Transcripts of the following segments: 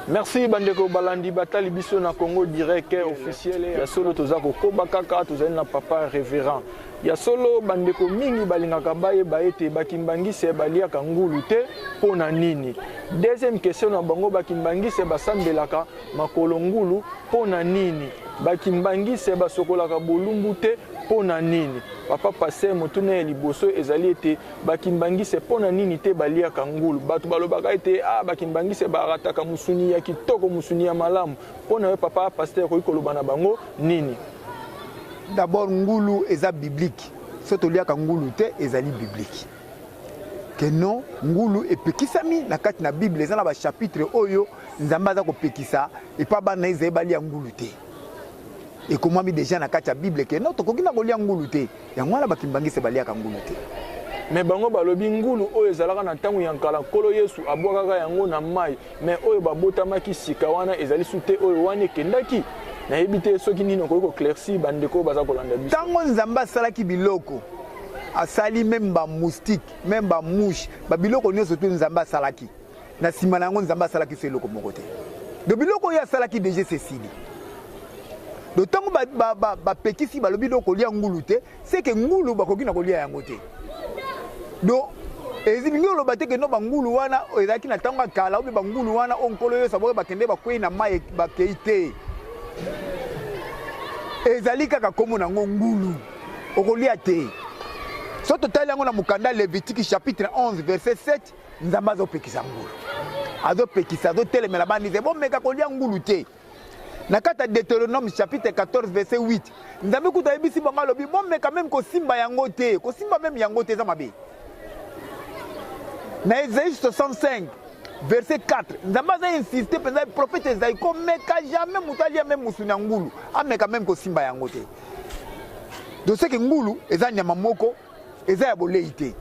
Merci bandeko balandi batali biso na Congo Direct officiel ya solo. Toza kokoba kaka, tozali na papa révérend ya solo. Bandeko mingi balingaka bayeba ete bakimbangise baliaka ngulu te, mpo na nini? Deuxième question na bango, bakimbangise basambelaka makolo ngulu, mpo na nini? Bakimbangise basokolaka bolumbu te, mpo na nini? Papa pasteur, motuna ya liboso ezali ete bakimbangise mpo na nini te baliaka ngulu? Bato balobaka ete ah, bakimbangise barataka musuni ya kitoko, musuni ya malamu. Mpo na yo, papa pasteur, okoki koloba na bango nini? D'abord, ngulu eza biblique. So toliaka ngulu te, ezali biblique ke non, ngulu epekisami na kati na Bible. Eza na bachapitre oyo Nzambe aza kopekisa epa bana Israele balia ngulu te. Ekomami deja na kati ya Bible ke non, tokoki na kolia ngulu te. Yango wana bakimbangise baliaka ngulu te. Me bango balobi ngulu oyo ezalaka na ntango ya nkala, Nkolo Yesu abwakaka yango na mai. Me oyo babotamaki sika wana ezali su te, oyo wana ekendaki. Nayebi te soki nini okoki koéclaircir bandeko oyo baza kolanda biso. Ntango Nzambe asalaki biloko, asali même bamoustique, même bamouche, babiloko nyonso tu Nzambe asalaki, na nsima na yango Nzambe asalaki so eloko moko te. Donc biloko oyo asalaki deja esesili. Donc ntango bapekisi, balobi do kolia ngulu te, c'est que ngulu bakoki na kolia yango te. Donc elingi oloba te ke no, bangulu wana ezalaki na ntango ya kala, obe bangulu wana oyo Nkolo Yesu aboki bakende, bakwei na mai, bakei te. Ezali kaka nkombo na yango ngulu, okolia te. So totali yango na mokanda Lévitique chapitre 11 verset 7, Nzambe azopekisa ngulu, azopekisa, azotelemela bana Israele: bomeka kolia ngulu te. Na kati ya Deutéronome chapitre 14 verset 8, Nzambe kuta ayebisi bango, alobi: bomeka même kosimba yango te, kosimba même yango te eza mabe. Na Esaïe 65 verset 4, Nzambe aza insiste mpenza, prophète Esaïe: komeka jamais moto alia même mosuni ya ngulu, ameka même kosimba yango te. Donc c'est que ngulu eza nyama moko eza ya bolei te.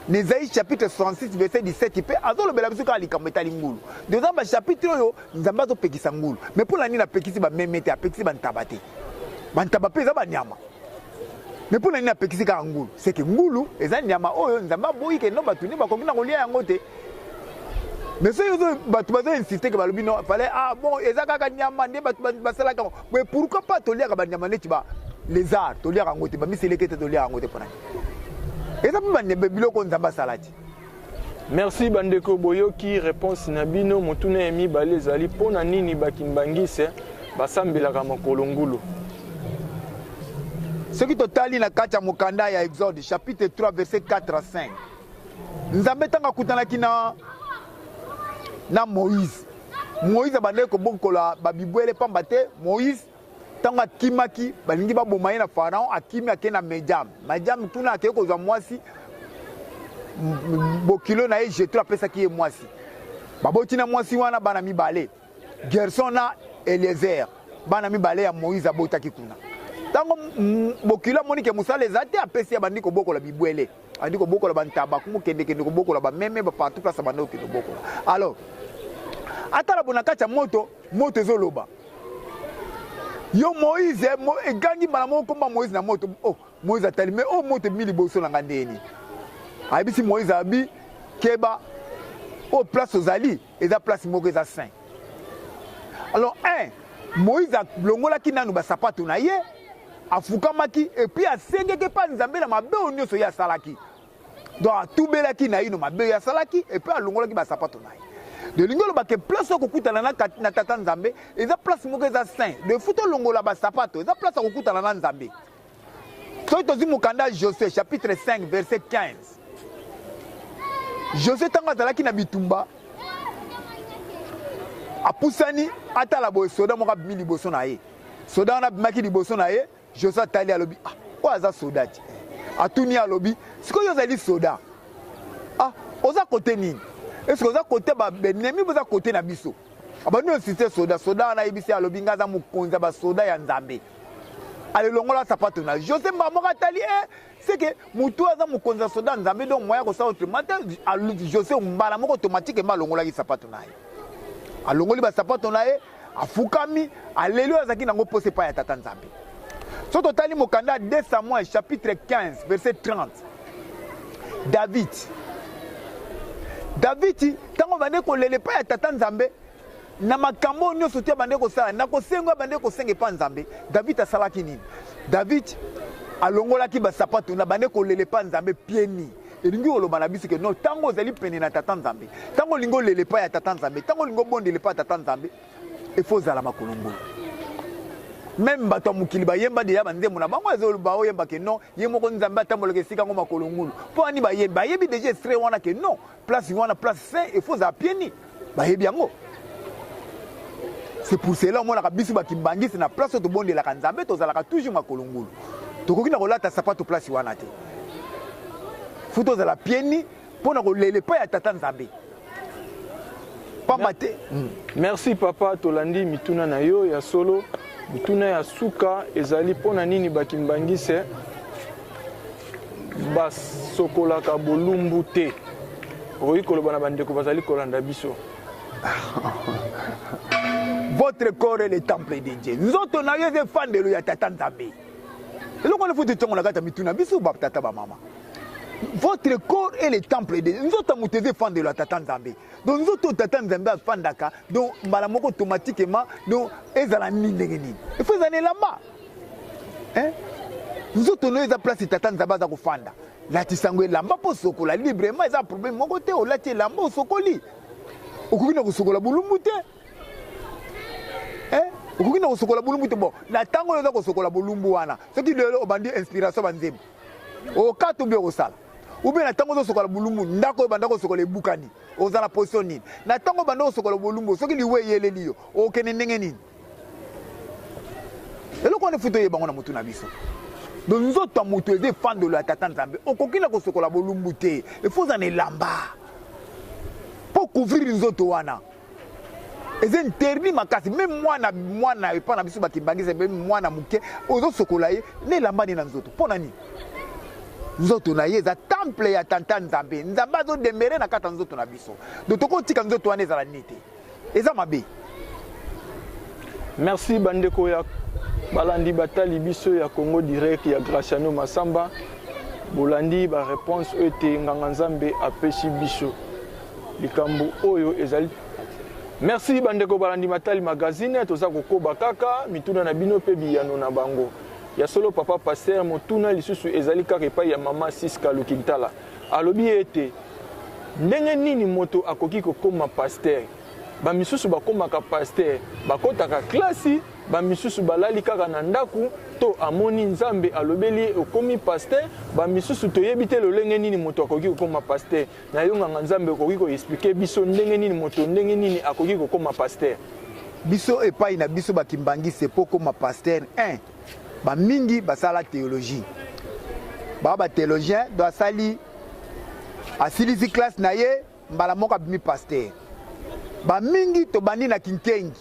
Na Esaïe chapitre 66 verset 17 mpe azolobela biso kaka likambo etali ngulu. Donc eza bachapitre oyo Nzambe azopekisa ngulu. Mais mpo na nini apekisi bameme te, apekisi bantaba te? Bantaba mpe eza banyama, mais mpo na nini apekisi kaka ngulu? C'est que ngulu eza nyama oyo Nzambe aboyi ke no, bato nde bakoki na kolia yango te. Mais soki bato bazo insiste ke balobi non, fallait, ah bon, eza kaka nyama nde bato basalaka yango. Mais pourquoi pas toliaka banyama neti ba lézard? Toliaka yango te. Bamiseleke te, toliaka yango te. Mpona eza mpe biloko Nzambe asala ti. Merci bandeko, boyoki réponse na bino. Motuna ya mibale ezali: mpo na nini bakimbangise basambelaka makolo ngulu? Soki totali na kati ya mokanda ya Exode chapitre 3 verset 4 à 5, Nzambe ntango akutanaki na Moïse, Moïse abandaki kobokola babibwele, pamba te Moïse ntango akimaki, balingi baboma ye na Pharaon, akimi, akei na Mediam. Mediam kuna akei kozwa mwasi, bokilo na ye Jetro apesaki ye mwasi. Baboti na mwasi wana bana mibale, Gerson na Eliezer, bana mibale ya Moïse abotaki kuna. Ntango bokilo amoni ke mosala eza te, apesi, abandi kobokola bibwele, abandi kobokola bantaba, kumokendekende kobokola bameme, bapartout place abandi kokende kobokola. Alors atala bo na kati ya moto, moto ezoloba: "Yo Moïse!" Egangi mbala moko komba Moïse na moto. Oh, Moïse atali: "Mais oyo moto ebimi liboso na nga ndeni?" Ayebisi Moïse, abi: "Keba, oyo place ozali eza place moko eza saint." Alors un Moïse alongolaki nanu basapato na ye, afukamaki et puis asengeki epa Nzambe na mabe oyo nyonso ye asalaki. Donc atubelaki na ino mabe oyo asalaki et puis alongolaki basapato na ye. De lingi olobake place oyo kokutana na tata Nzambe eza place moko eza saint, de fu tolongola basapato, eza place ya kokutana na Nzambe. Soki tozwi mokanda Josue chapitre 5 verset 15, Josue ntango azalaki na bitumba, apusani atala boye, soda moko abimi liboso na ye. Soda wana abimaki liboso na ye, Josue atali, alobi: "Ah, oyo aza soda ti." Atuni, alobi: "Sikoyo ozali soda, ah, oza kote nini? Eske oza kote baennemi, boza kote na biso?" Abandi insiste soda. Soda wana ayebisi, alobi: "Nga aza mokonzi ya basoda ya Nzambe." Alelongola sapato na Josue. Mbala moko atali: "E, c'est que motu aza mokonzi ya soda ya Nzambe, donc moyen kosala autrement te." Josue mbala moko automatiquement alongolaki sapato na ye, alongoli basapato na ye, afukami, aleli oyo azalaki nango mposa epai ya tata Nzambe. So totali mokanda ya 2 Samuel chapitre 15 verset 30, David ntango bande kolela epai ya tata Nzambe. Na makambo oyo nyonso te abandaki kosala, na kosenga oyo abandaki kosenga epai Nzambe, David asalaki nini? David alongolaki basapato na abandaki kolela epai Nzambe pieds nus. Elingi koloba na biso ke non, ntango ozali pene na Tata Nzambe, ntango olingi olela epai ya Tata Nzambe, ntango olingi obondela epai ya Tata Nzambe, il faut ozala makolo ngulu. Meme bato ya mokili bayemba deja banzembo na bango, ezoloba oyemba ke non, ye moko Nzambe atambolaka esika yango makolo ngulu. Mpo ani bayembi? Bayebi deja extrait wana ke non, place wana place saint, il faut ozala pieds nus. Bayebi yango. C'est pour cela omonaka biso bakimbangisi na place oyo tobondelaka Nzambe, tozalaka toujours makolo ngulu. Tokoki na kolata sapato place wana te. Faut tozala pieds nus mpo na kolela epai ya Tata Nzambe. Pamba te. Merci papa, tolandi mituna na yo ya solo. Mituna ya suka ezali mpo na nini bakimbangise basokolaka bolumbu te? Okoki koloba na bandeko bazali kolanda biso. Votre corps est le temple de Dieu. Nzoto na yo eza efandelo ya Tata Nzambe. Eloko wana futi ntongo na kati ya mituna biso ba tata ba mama. Votre corps est le temple de Dieu. Nzoto ya moto eza efandelo ya Tata Nzambe. Donc nzoto Tata Nzambe afandaka, donc mbala moko automatiquement, donc ezala nini ndenge nini? Il faut ezala na elamba. Hein? Nzoto no eza place Tata Nzambe aza kofanda. Latisa yango elamba mpo osokola librement, eza problème moko te. Olati elamba osokoli, okoki na kosokola bolumbu te. Eh? Okoki na kosokola bolumbu te. Bon, na ntango oyo oza kosokola bolumbu wana, soki lelo obandi inspiration banzembo, okata obi okosala ube na ntango ozosokola bolumbu, ndako oyo banda kosokola ebukani, oza na position nini? Na ntango banda kosokola bolumbu, soki liwa eyeleli yo, okende ndenge nini? Eloko wana efuti oyeba yango na motu na biso. Donc nzoto ya moto eza efandelo ya Tata Nzambe. Okoki na kosokola bolumbu te, efo oza na elamba mpo couvrir nzoto wana. Eza interdit makasi. Meme mwana, mwana epa na biso bakimbangisa, meme mwana moke ozosokola ye na elamba nini na nzoto? Mpo na nini? Nzoto na ye eza temple ya Tata Nzambe. Nzambe azodemere na kati ya nzoto na biso. Donc tokotika nzoto wana ezala nini te, eza mabe. Merci bandeko ya balandi batali biso ya Congo Direct ya Graciano Massamba. Bolandi ba réponse oyo ete nganga Nzambe apesi biso likambo oyo ezali. Merci bandeko balandi matali magazine, toza kokoba kaka mituna na bino pe biyano na bango. Ya solo papa pasteur, motuna lisusu ezali kaka epai ya mama Siska Lukintala. Alobi ete ndenge nini moto akoki kokoma pasteur? Ba misusu bakomaka pasteur, bakotaka klasi, ba misusu balali kaka na ndaku to amoni Nzambe alobeli ye okomi pasteur, ba misusu toyebi te lolenge nini moto akoki kokoma pasteur. Na yo nganga Nzambe okoki ko expliquer biso ndenge nini moto ndenge nini akoki kokoma pasteur? Biso epai na biso ba kimbangiste po okoma pasteur, 1 ba mingi basala théologie, ba ba théologien do asali asilisi classe na ye mbala moko abimi pasteur. Ba mingi tobandi na kinkengi,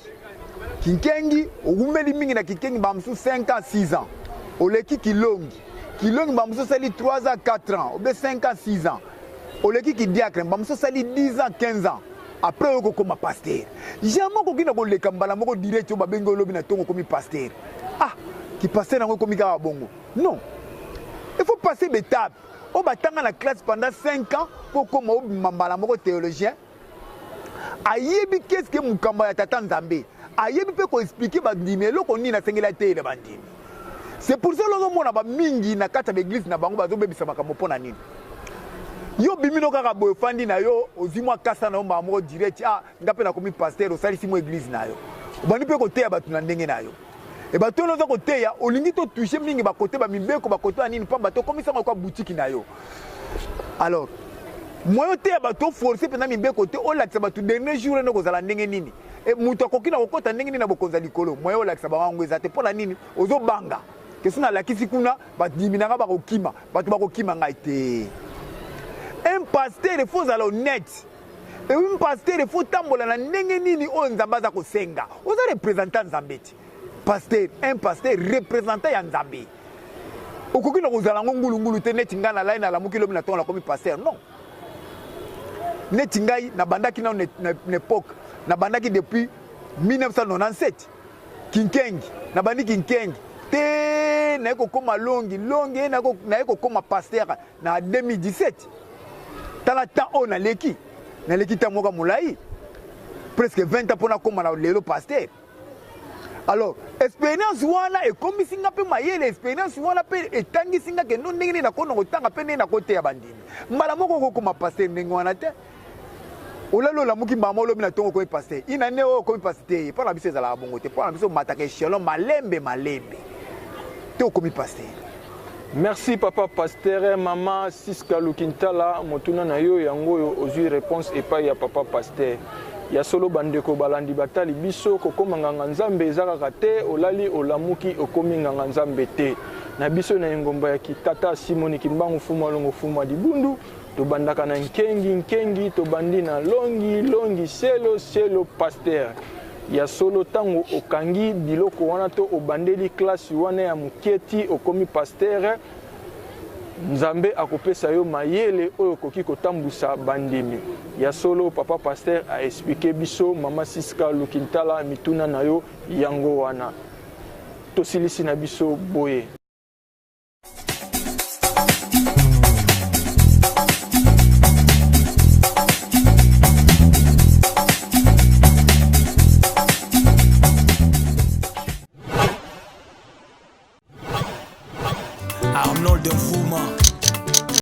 kinkengi owumeli mingi na kinkengi, ba mosusu 5 ans 6 ans, oleki kilongi, kilongi ba mosusu osali 3 ans 4 ans, obe 5 ans 6 ans, oleki kidiacre, ba mosusu osali 10 ans 15 ans, après oyo kokoma pasteur. Jamais okoki na koleka mbala moko direct oyo babengi olobi na tongo okomi pasteur. Ah, ki pasteur yango ekomi kaka bongo. Non, il faut passer d'étape. Oyo batanga na classe pendant 5 ans po okoma obima mbala moko théologien. Ayebi qu'est-ce que mukamba ya Tata Nzambe. Ayebi pe ko expliquer bandimi eloko nini asengeli ateyela bandimi. C'est pour ça ozomona ba mingi na kati ya ba église na bango bazobebisa makambo mpo na nini. Yo bimino kaka boye ofandi na yo ozwi mwa kasa na yo mbala moko direct, ah nga mpe nakomi pasteur, osalisi mwa église na yo, obandi mpe koteya bato na ndenge na yo. E bato oyo oza koteya olingi to toucher mingi bakote ba mibeko, bakote ya nini, pamba te okomisa yango kwa boutique na yo. Alors moyen oteya bato oforce mpenza mibeko te, olakisa bato dernier jour ene kozala ndenge nini, e moto akoki na kokota ndenge nini na bokonzi ya likolo, moyen olakisa bango yango eza te. Mpo na nini? Ozobanga ke soki nalakisi kuna bandimi na ngai bakokima, bato bakokima ngai te. Un pasteur il faut ozala honnête. Et un pasteur il faut tambola na ndenge nini oyo Nzambe aza kosenga. Oza représentant Nzambe te. Pasteur, un pasteur représentant ya Nzambe. Okoki na kozala ngo ngulu ngulu te neti ngai nalai nalamuki lobi na tongo nakomi pasteur. Non. Neti ngai nabandaki na époque, nabandaki depuis 1997 Kinkengi, nabandi Kinkengi te naye kokoma longi longi, naye kokoma pasteur na 2017. Tala temps oyo naleki, naleki temps moko molai. Presque 20 ans mpo nakóma na lelo pasteur. Alors expérience wana ekomisi nga mpe mayele, expérience wana mpe etangisi nga kendo ndenge nini nakona kotanga mpe ndenge nakoteya bandimi. Mbala moko okokoma pasteur ndenge wana te. Olali, olamuki, mama olobi na ntongo okomi pasteur, ina nde oyo okomi pasteur te. Mpo na biso ezalaka bongo te. Mpo na biso omataka échelon malembe malembe te, okomi pasteur. Merci papa pasteur. Mama Siska Lukintala, motuna na yo yango oyo, ozwi réponse epai ya papa pasteur. Ya solo, bandeko balandi batali biso, kokóma nganga Nzambe eza kaka te olali, olamuki, okomi nganga Nzambe te. Na biso na engomba ya kitata Simoni Kimbangu, Fumu Alongo, Fumu Adibundu, tobandaka na nkengi nkengi, tobandi na longi longi, selo selo, pasteur. Ya solo, ntango okangi biloko wana to obandeli klasi wana ya moke ti okomi pasteur, Nzambe akopesa yo mayele oyo okoki kotambwisa bandimi. Ya solo, papa pasteur aexpliquer biso. Mama Siska Lukintala, mituna na yo yango wana, tosilisi na biso boye.